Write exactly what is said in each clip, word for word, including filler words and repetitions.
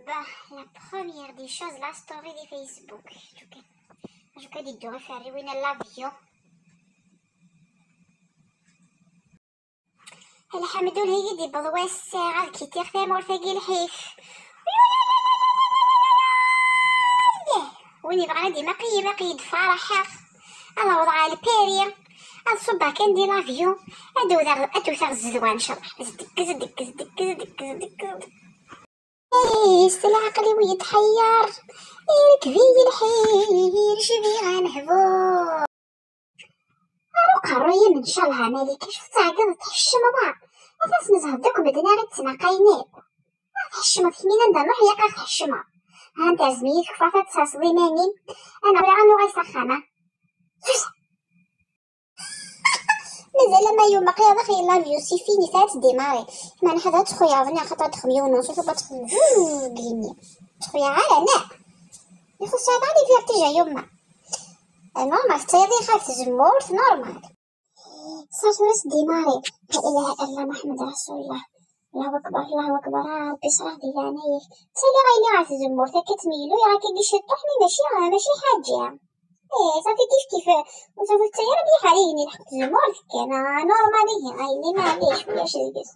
Bah, la première des choses, la story di Facebook. Acu kan, acu kan, ad iddu ɣef rriwin n l'avion. Lḥemdullah, i d-yewweḍ wass-a, ad kitiɣ tamurt-agi lḥif. Win yebɣan ad imaqi, imaqi-d faraḥeɣ. Ad awḍeɣ ɣer Lpari, ad ṣubbeɣ kan di l'avion, ad wteɣ, ad wteɣ zzedwa, ncallah. Zdekkez, zdekkez, zdekkez, zdekkez, zdekkez. Is leɛqel-iw yetḥeyyeṛ, irkeb-iyi lḥir, cbiɣ amehbul. Ar uqerruy-im, ncallah, a Malika, acu tettɛeggiḍ, tḥeccmeḍ, a? Atan nezheḍ akk medden ara yettnaqayen akk. Ad tḥeccmeḍ kemmini, anda nruḥ yak ad tḥeccmeḍ. Ha, anta zmi tekfeḍ ad tesserseḍ iman-im, ad nuɣal s axxam, a? Sus! Mazal ama yuma qiyaḍ axi l'avion c'est fini, ta ad tdémarrer. Meɛna ḥader ad txuyaḍ-nni, axaṭer ad texdem yiwen unṣuf, ad texdem deg igenni. Ur txuyaḍ ara, neɣ? Ixuṣṣ ara les vertiges a yuma. Normal, tettayeḍ ixaf tzemmurt, normal. Ṣṣut-nnes démarrer. La ilaha illallah Muḥemmed Rasulullah. Allahu akbar, Allahu akbar, a Ṛebbi ṣṣreḥ di leɛnaya-k. Ttaliɣ a yelli ɣer tzemmurt, akka ttmeyluyeɣ akka ciṭuḥ, mi mačči, mačči ḥaǧa. Ih, ṣafi kif kif, ur tettayeḍ ara mliḥ ar igenni, lḥeqq tzemmurt kan, a, normal ihi, a yelli, maɛlic, ulac deg-s.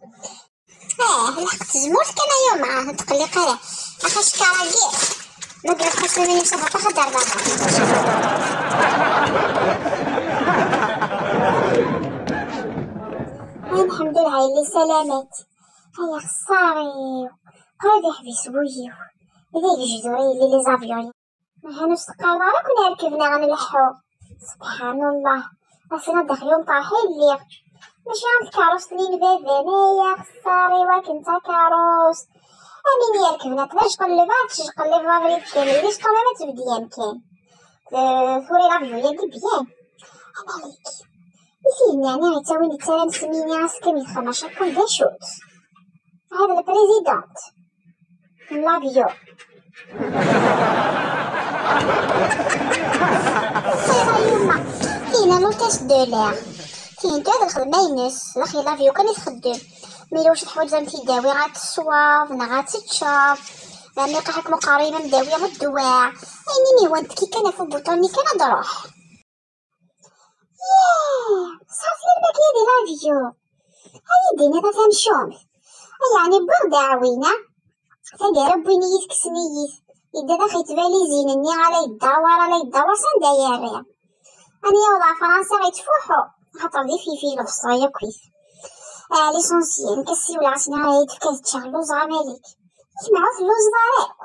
Ih, lḥeqq tzemmurt kan a yuma, ur tqelliq ara. Axi cekkaṛ-agi, ma d-iruḥ xas ma yemsa baṭax ad d-rbaḥ. Ay, lḥemdullah, yelli salamat. Ay, axeṣṣar-iw. Qrib yeḥbes wul-iw. D agejdur i yelli les avions. Aha, ur s-teqqareḍ ara akken rekben neɣ nleḥḥu. Subḥanallah. Ass-a d axi umṭerḥi lliɣ. Mačči am tkeṛṛust-nni n baba-m, ay axeṣṣar-iw akken d takeṛṛust. Amin yerkeb neṭ d ajqelleb, ad tejqellibeḍ abrid kamel, les quand même ad tbedd yamkan. Tura l'avion-agi bien. Amalek. I tin-nni yettawin yettaran semini ass kan yexdem acakul d acu-tt? Hada la présidente n l'avion. Xir a yuma. Tin l'hôtesse de l'air. Tin tura d lxedma-ines, d axi l'avion kan i txeddem. Mi ulac teḥwaǧ ad m-t-id-tawi, ad tesweḍ neɣ ad teččeḍ. Mi iqaḥ-ikem uqerruy, ad m-d-tawi ddwa. Ayen imi hwan tekki kan ɣef ubuṭun-nni kan ad d-truḥ. Yah! Ṣafi, lmakya di l'avion. Ay d-tiniḍ a tamcumt. Ay, yeɛni wwiɣ-d aɛwin, a? Taggara wwin-iyi-t, kksen-iyi-t. Yedda daxi tbalizin-nni, ala yeddawer, ala yeddawer, s anda yerra. Ad yaweḍ ɣer Fransa yettfuḥu, axaṭer d ififi lebṣel yakk-it. Ah, l'essentiel, nekk ad siwleɣ-as, nniɣ ad yi-d-tefk ad ččeɣ, lluẓeɣ a Malik. Yak meɛna ur telluẓeḍ ara akk.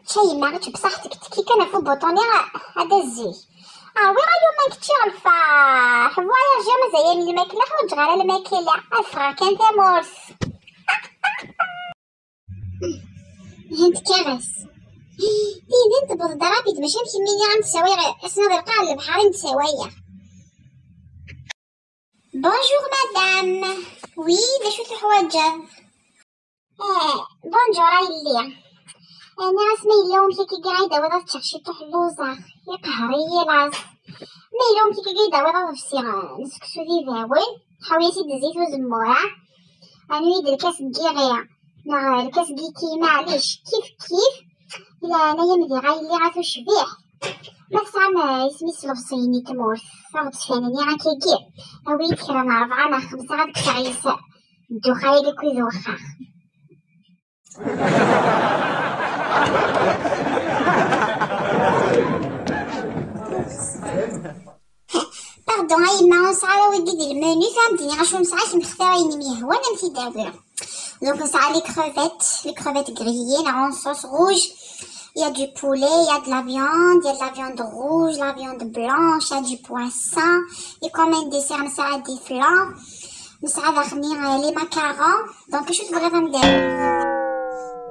Čča yemma, ečč bṣaḥ, tekki kan ɣef ubuṭun-nni, ad d-azzig. Ṛwiɣ a yuma nekk ččiɣ lferḥ. Voyager mazal-iyi lmakla, ḥwaǧeɣ ara lmakla. Ad ffɣeɣ kan tamurt. Hant karas. Tidin tewweḍ-d rapid, mačči am kemmini am tsawayeɣ, ass-a d lqaɛ n lebḥer i m-d-ssawayeɣ. Bonjour madame. Oui, d acu teḥwaǧeḍ? Eh, bonjour a yelli. Eh, nniɣ-as ma yella wamek akka i yi-d-tawiḍ ad ččeɣ ciṭuḥ, lluẓeɣ, iqehher-iyi laẓ. Ma yella wamek akka i yi-d-tawiḍ ad bsiɣ, eh, n seksu d ibawen, ḥawi-as-id zzit uzemmur, ah? Rnu-yi-d lkas n yiɣi, neɣ lkas n yiki, maɛlic, kif kif. Di leɛnaya-m diɣ a yelli a tucbiḥt. Ma tesɛam, eh, isem-is lebṣel-nni n tmurt, aɣ-d-sfanen-iyi akkagi. Awi-yi-d kra n rebɛa neɣ xemsa ad kkseɣ yis ddux-agi akked wexxax. Pardon a yemma, ur nesɛi ara wigi di lmenu, tura ad m-d-iniɣ acu nesɛa, kemm xtir ayen i m-yehwan ad m-t-id-awiɣ. Donc, ça a les crevettes, les crevettes grillées, là, en sauce rouge. Il y a du poulet, il y a de la viande, il y a de la viande rouge, la viande blanche, il y a du poisson. Et comme un dessert, ça a des flancs. Ça a les macarons. Donc, je voudrais vendre des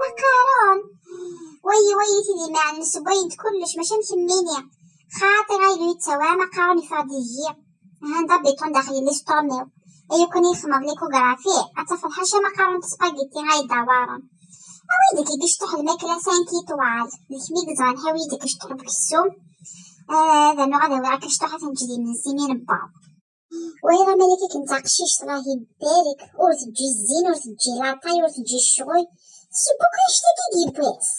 macarons. Oui, oui, c'est des macarons. C'est bon, كلش ماشي مشمينين. خاطر غير يتسوى macarons يفرد يجي. هذا بيتون داخل لي سطوميو. ايو كوني يخمر ليكوغرافي، اتفضل حاشا مقارنة سباغيتي هاي داوارا. اويدك يقشطح الماكلة سان كيتوال، الكميك زغن هاويدك يقشطح بكسوم. آه، هذا نوع هذا وراك شطوحة تنجدي من سنين بعض. وإذا ملكك انت قشيش راهي بالك، ور تجي الزين، ور تجي لاطاي، ور تجي الشغل. Tesseww akk annect-agi n yiwwas.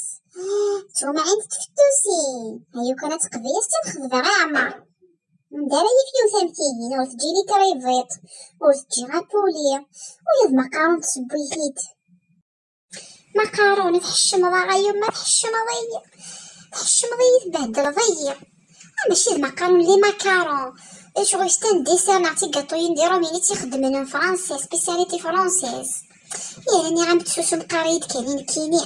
Tumɛint tfettusin. Ayu kan ad teqbel, ad tt-nexdem ɣer Ɛmer. Ndara yif yiwet am tihin, ur teǧǧi li kribiṭ, ur teǧǧi apuli, ula d maqarun tesseww-it-id. Maqarun, tḥeccmeḍ a Ɣayum, ma tḥeccmeḍ-iyi. Tḥeccmeḍ-iyi, tbehdleḍ-iyi. Ah, mačči d maqarun, les macarons. Acu ɣ-yestan dessert neɣ tigaṭuyin d iṛumyen i tt-ixeddmen, en français, spécialité française. Yerna am tsusum qqar-iyi-d kan i nekkini.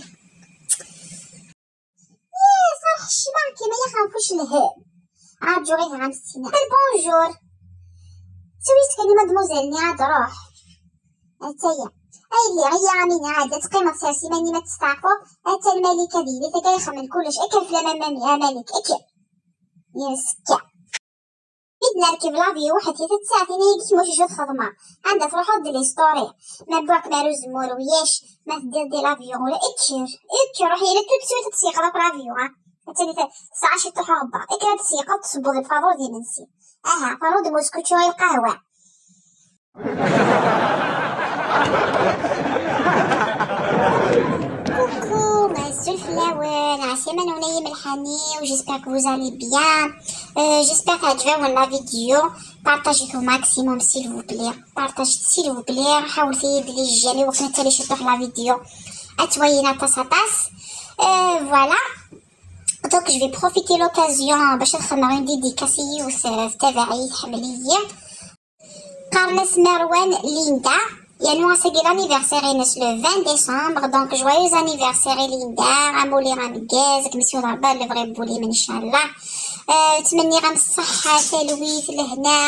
Ih, ṣaḥ ccma, kima yaxan fuc lhem. Arǧu ɣiha am sina. Bonjour. Swi kan i mademoiselle-nni ad ruḥ. Attaya. Ay lliɣ, iyya a Mina, ɛad ad teqqimeḍ sers iman-im ad testeɛfuḍ. Atta lmalik ad yili, tagi ixemmen kullec. Ekker fell-am a Mami, a Malik, ekker. Yessekka. Mi d-nerkeb l'avion, ḥadet tasaɛtin-agi kemm ur txeddmeḍ. Anda truḥeḍ d l'histoire. Ma wwiɣ-kem ar uzemmur wiyac, ma teddiḍ di l'avion ula, ekker, ekker, ruḥ yili tout de suite ad tseyyqeḍ akk l'avion, ha. Attani ta-, tesɛa ciṭuḥ uɣebbar. Ekker ad tseyyqeḍ, tessewweḍ lfaḍur d imensi. Aha, faḍur d muskučču i lqahwa. Coucou, azul fell-awen, ɛeslama-nwen ay imelḥaniw, j'espère que vous allez bien. Euh, j'espère teɛǧeb-awen la vidéo. Partagez au maximum, s'il vous plaît. Partagez, s'il vous plaît. Ḥawlet-iyi-d les j'aime i wakken ad tali ciṭuḥ la vidéo. Ad twayin aṭas, aṭas. Euh, voilà. Donc, je vais profiter l'occasion باش نخدم une dédicace i yiwet, euh, tabaɛit, tḥemmel-iyi. Qqaren-as Merwan Linda. Yernu ass-agi l'anniversaire-ines le vingt décembre, donc joyeux anniversaire i Linda, amulli ameggaz, ad kem-yesɛu Rebbi, le vrai boulim, ncallah. Euh, ttmenniɣ-am ṣṣeḥḥa, talwit, lehna,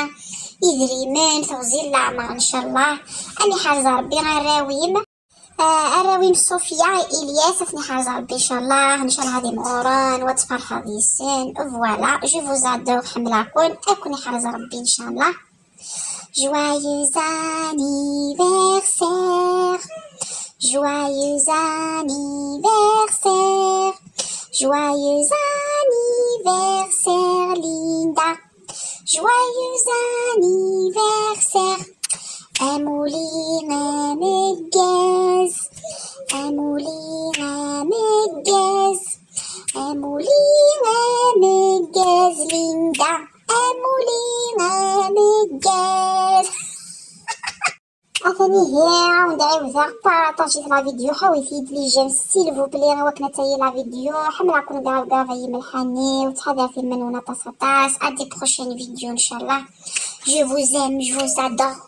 idrimen, teɣzi n leɛmer, ncallah. Ad m-iḥrez Rebbi arraw-im. Ah, arraw-im Sofia, Ilyas, ad ten-iḥrez Rebbi, ncallah, ncallah ad imɣuren, wa tferḥeḍ yes-sen. Voilà, je vous adore, ḥemmleɣ-ken, ad ken-iḥrez Rebbi, ncallah. Joyeux anniversaire, joyeux anniversaire, joyeux anniversaire, Linda. Joyeux anniversaire. Amulli ameggaz, amulli ameggaz, amulli ameggaz, Linda. Amulli ameggaz. Atan ihi, ad wen-d-ɛiwdeɣ, partagez la vidéo, ḥawit-iyi-d les j'aime, s'il vous plaît, i wakken ad tali la vidéo. Ḥemmleɣ-ken grav, grav, ay imelḥani, u ttḥadaret iman-nwen aṭas, aṭas. À des prochaines vidéos, ncallah. Je vous aime, je vous adore.